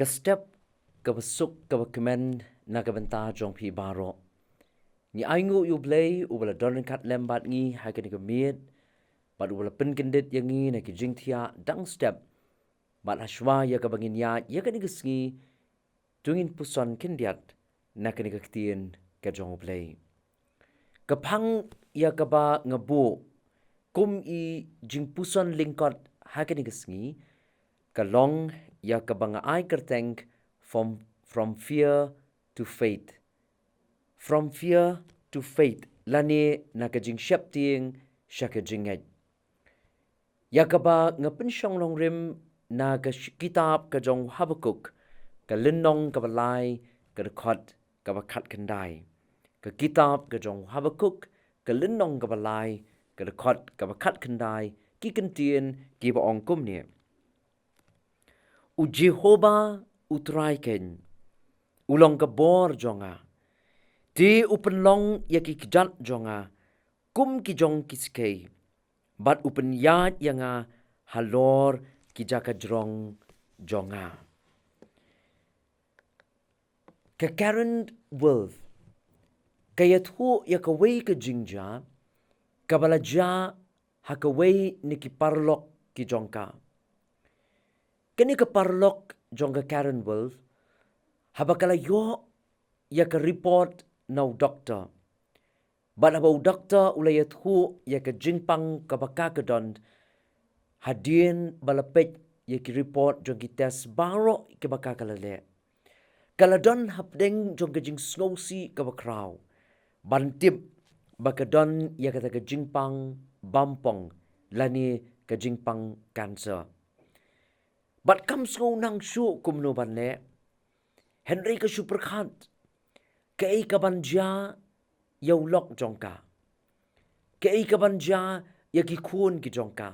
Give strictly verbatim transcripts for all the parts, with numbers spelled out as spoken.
step kaba suk kaba kmen na ka bynta jong phi baroh. Ngi ainguh ïa U Blei uba la don ryngkat lem bad ngi ha kane ka miet, bad uba la pynkyndit ïa ngi na ki jingthiah dang step. Bad ha shuwa ïa kaba ngin ïaid ïa kane ka sngi, to ngin puson khyndiat na kane ka ktien ka jong U Blei. Ka phang ïa kaba nga buh kum i jingpuson lyngkot ha kane ka sngi ka long ïa kaba nga ai kyrteng From, From Fear to Faith. From Fear to Faith, lane na ka jingsheptieng sha ka jingngeit. Ïa kaba nga pynshong nongrim na ka sh-, kitab ka jong u Habakuk, ka lynnong kaba lai, ka dkhot kaba khatkhyndai. Ka kitab ka jong u Habakuk, ka lynnong kaba lai, ka dkhot kaba khatkhyndai, ki kyntien kiba ong kumne. U Jehobah U Trai keiñ u long ka bor jong nga. Te u pynlong ïa ki kjat jong nga kum ki jong ki skei, bad u pynïaid ïa nga halor ki jaka jrong jong nga. Ka Karen Wolf ka ïathuh ïa kawei ka jingjia kaba la jia ha kawei na ki paralok ki jong ka. Kane ka paralok jong ka Karen Wolf, haba ka la ïoh ïa ka report na u doktor, bad haba u doktor u la ïathuh ïa ka jingpang kaba ka ka don, hadien ba la peit ïa ki report jong ki test baroh kiba ka ka la leh, ka la don hapdeng jong ka jingsngewsih kaba khraw ban tip ba ka don ïa kata ka jingpang bampong, lane ka jingpang cancer. Bad kam sngew nang shuh kumno ban leh, hynrei ka shu pyrkhat kaei kaban jia ïa u lok jong ka, kaei kaban jia ïa ki khun ki jong ka.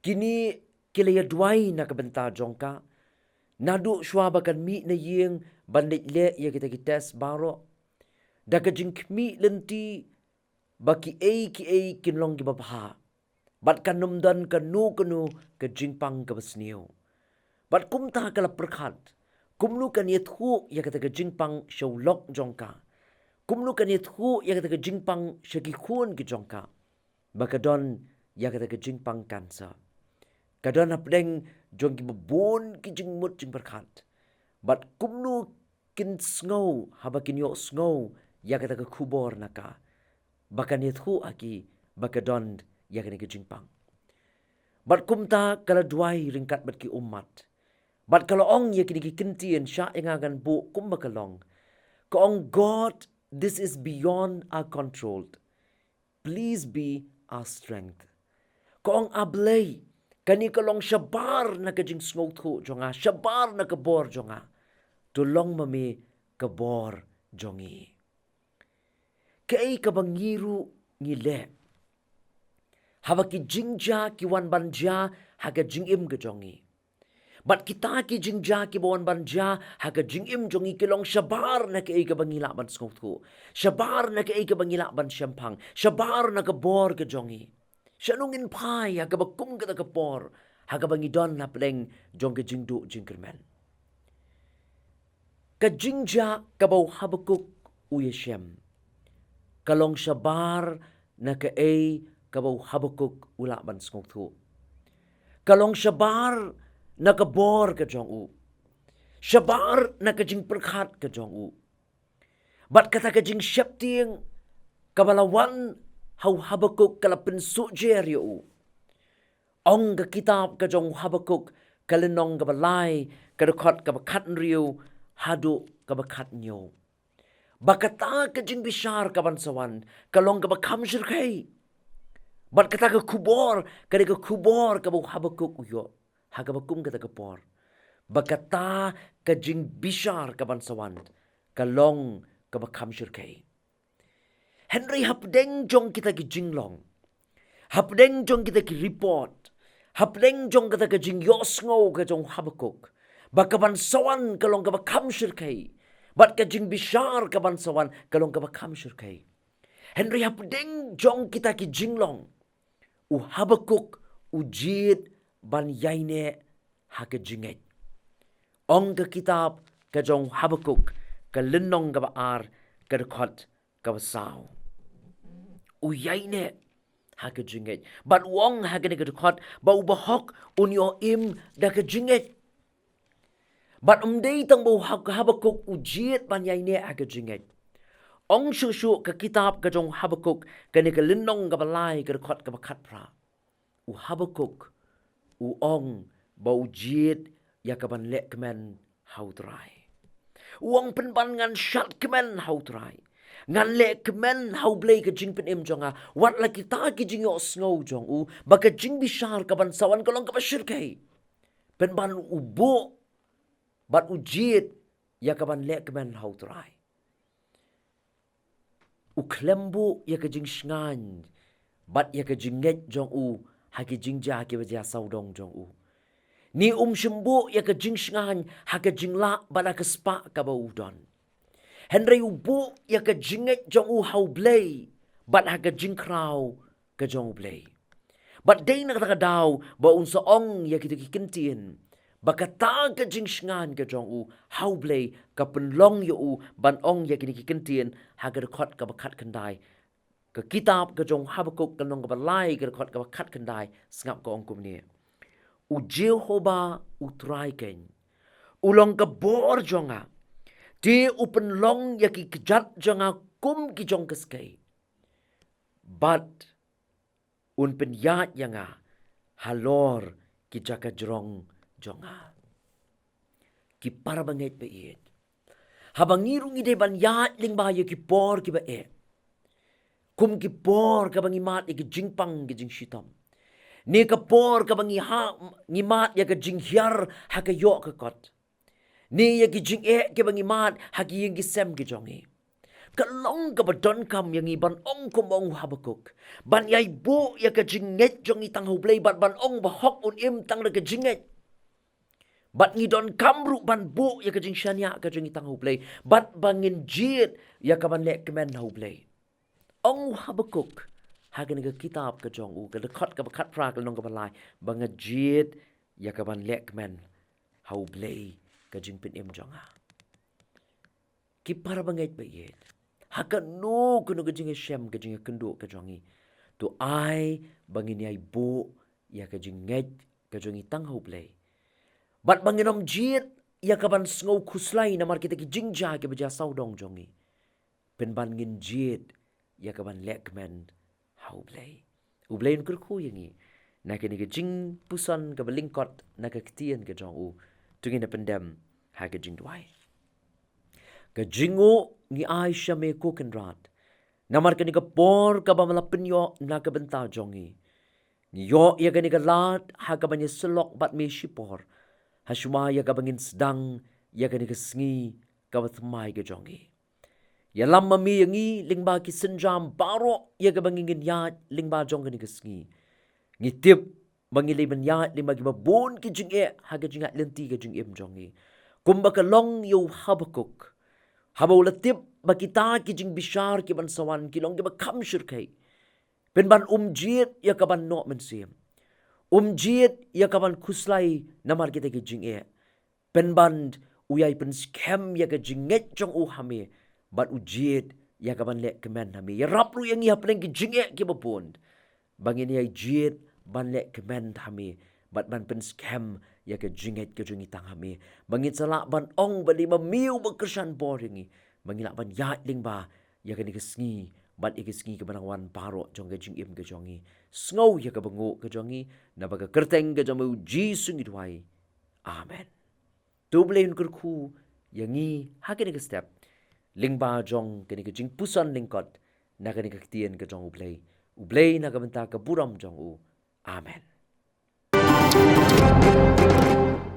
Kine ki la ïaduwai na ka bynta jong ka, naduh shuwa ba kan mih na ïing ban leit leh ïa kita ki test baroh, da ka jingkhmih lynti ba kiei kiei kin long kiba bha, bad kan ym don kano kano ka jingpang kaba sniew. Bad kumta ka la pyrkhat, kumno kan ïathuh ïa kata ka jingpang sha u lok jong ka, kumno kan ïathuh ïa kata ka jingpang sha ki khun ki jong ka, ba ka don ïa kata ka jingpang cancer. Ka don hapdeng jong kiba bun ki jingmut jingpyrkhat, bad kumno kin sngew haba kin ïohsngew ïa kata ka khubor na ka, ba kan ïathuh ha ki ba ka don ïa kane ka jingpang. Bad kumta ka la duwai ryngkat bad ki ummat, bad ka la ong ïa kine ki kyntien, shah ïa nga ngan buh kumba ka long. Ka ong, "God, this is beyond our control. Please be our strength." Ka ong, "A Blei, kane ka long shabar na ka jingsngewthuh jong nga, shabar na ka bor jong nga. To long ma me ka bor jong ngi." Kaei kaba ngi ruh ngi leh haba ki jingjia ki wan ban jia ha ka jingim ka jong ngi? Bad kita ki jingjia kiba wan ban jia ha ka jingim jong ngi ki long shabar na kaei kaba ngi lah ban sngewthuh, shabar na kaei kaba ngi lah ban shemphang, shabar na ka bor ka jong ngi. Shano ngin phai ha kaba kum kata ka por ha kaba ngi don hapdeng jong ka jingduh jingkyrmen? Ka jingjia kaba u Habakuk u ïashem ka long shabar na kaei kaba u Habakuk u lah ban sngewthuh. Ka long shabar na ka bor ka jong u, shabar na ka jingpyrkhat ka jong u. Bad kata ka jingsheptieng kaba la wan ha u Habakuk ka la pynsuhjer ïa u. Ong ka kitab ka jong u Habakuk, ka lynnong kaba lai, ka dkhot kaba khathynriew haduh kaba khathynñiew, ba kata ka jingbishar kaban sa wan ka long kaba kham shyrkhei. Bad kata ka khubor ka dei ka khubor kaba u Habakuk u ïoh ha kaba kum kata ka por, ba kata ka jingbishar kaban sa wan ka long kaba kham shyrkhei. Hynrei hapdeng jong kita ki jinglong, hapdeng jong kita ki report, hapdeng jong kata ka jingïohsngew ka jong u Habakuk ba kaban sa wan ka long kaba kham shyrkhei, bad ka jingbishar kaban sa wan ka long kaba kham shyrkhei. Hynrei hapdeng jong kita ki jinglong, u Habakuk u jied ban ïaineh ha ka jingngeit. Ong ka kitab ka jong Habakuk, ka lynnong kaba ar, ka dkhot kaba saw. U ïaineh ha ka jingngeit. Bad u ong ha kane ka dkhot, ba u bahok un ïoh im da ka jingngeit. Bad um dei tang ba u Hab-, Habakuk u jied ban ïaineh ha ka jingngeit. Ong shuh shuh ka kitab ka jong Habakuk, kane ka lynnong kaba lai, ka dkhot kaba khatphra. U Habakuk u ong ba u jied ïa kaban leh kmen ha U Trai. U ong, pynban ngan shad kmen ha U Trai. Ngan leh kmen ha U Blei ka jingpynim jong nga. Wat la kita ki jingïohsngew jong u, ba ka jingbishar kaban sa wan ka long kaba shyrkhei. Pynban u buh bad u jied ïa kaban leh kmen ha U Trai. U khlem buh ïa ka jingshngaiñ bad ïa ka jingngeit jong u ha ki jingjia kiba jia sawdong jong u. Ni um shym buh ïa ka jingshngaiñ ha ka jinglah bad ha ka spah kaba u don. Hynrei u buh ïa ka jingngeit jong u ha U Blei bad ha ka jingkhraw ka jong U Blei. Bad dei na kata ka daw ba un sa ong ïa kita ki kyntien, ba kata ka jingshngaiñ ka jong u ha U Blei ka pynlong ïa u ban ong ïa kine ki kyntien ha ka dkhot kaba khatkhyndai. Ka kitab ka jong Habakuk ka lynnong kaba lai, ka dkhot kaba khatkhyndai, sngap, ka ong kumne: U Jehobah U Trai keiñ u long ka bor jong nga, te u pynlong ïa ki kjat jong nga kum ki jong ka skei, bad un pynïaid ïa nga halor ki jaka jrong jong nga. Ki para bangeit ba ïeit, haba ngi ruh ngi dei ban ïaid lyngba ïa ki por kiba eh, kum ki por kaba ngi mad ïa ki jingpang ki jingshitom, ne ka por kaba ngi ha, ngi mad ïa ka jinghiar ha ka ïoh ka kot, ne ïa ki jingeh kiba ngi mad ha ki ïing ki sem ki jong ngi, ka long kaba donkam ïa ngi ban ong kum ong u Habakuk, ban ïai buh ïa ka jingngeit jong ngi tang ha U Blei, bad ban ong, bahok un im tang da ka jingngeit. Bad ngi donkam ruh ban buh ïa ka jingshaniah ka jong ngi tang ha U Blei, bad ba ngin jied ïa kaban leh kmen ha U Blei. Ong u Habakuk ha kane ka kitab ka jong u, ka dkhot kaba khatphra, ka lynnong kaba lai, ba nga jied ïa kaban leh kmen ha U Blei ka jingpynim jong nga. Ki para bangeit ba ïeit, ha kano kano ka jingïashem, ka jingïakynduh ka jong ngi, to ai ba ngin ïai buh ïa ka jingngeit ka jong ngi tang ha U Blei, bad ba ngin ym jied ïa kaban sngew khuslai namar kita ki jingjia kiba jia sawdong jong ngi. Pynban ngin jied ïa kaban leh kmen ha U Blei. U Blei un kyrkhu ïa ngi na kane ka jingpuson kaba lyngkot na ka ktien ka jong u. To ngin ïa pyndem ha ka jingduwai. Ka jingnguh ngi ai sha me, ko Kynrad, namar kane ka por kaba me la pynïoh na ka bynta jong ngi. Ngi ïoh ïa kane ka lad ha kaban ïasyllok bad me shipor, hashwa ïa kaba ngin sdang ïa kane ka sngi kaba thymmai ka jong ngi. Ïalam ma me ïa ngi lyngba ki sienjam baroh ïa kaba ngi ngin ïaid lyngba jong kane ka sngi. Ngi tip ba ngi leit ban ïaid lyngba kiba bun ki jingeh ha ka jingïaid lynti ka jingim jong ngi. Kumba ka long ïa u Habakuk, haba u la tip ba kita ki jingbishar kiban sa wan ki long kiba kham shyrkhei, pynban um jied ïa kaban noh mynsiem. Um jied ïa kaban khuslai namar kita ki jingeh. Pynban u ïai pynskhem ïa ka jingngeit jong u ha me, bad u jied ïa kaban leh kmen ha me. Ïarap ruh ïa ngi hapdeng ki jingeh kiba bun, ba ngin ïai jied ban leh kmen ha me, bad ban pynskhem ïa ka jingngeit ka jong ngi tang ha me, ba ngin sa lah ban ong ba dei ma me uba kyrshan bor ïa ngi, ba ngin lah ban ïaid lyngba ïa kane ka sngi bad ïa ki sngi kiba nang wan baroh jong ka jingim ka jong ngi. Sngew ïa ka bynguh ka jong ngi, naba ka kyrteng ka jong me, U Jisu, ngi duwai. Amen. To U Blei un kyrkhu ïa ngi ha kane ka step lyngba jong kane ka jingpuson lyngkot na kane ka ktien ka jong U Blei. U Blei na ka bynta ka burom jong u. Amen.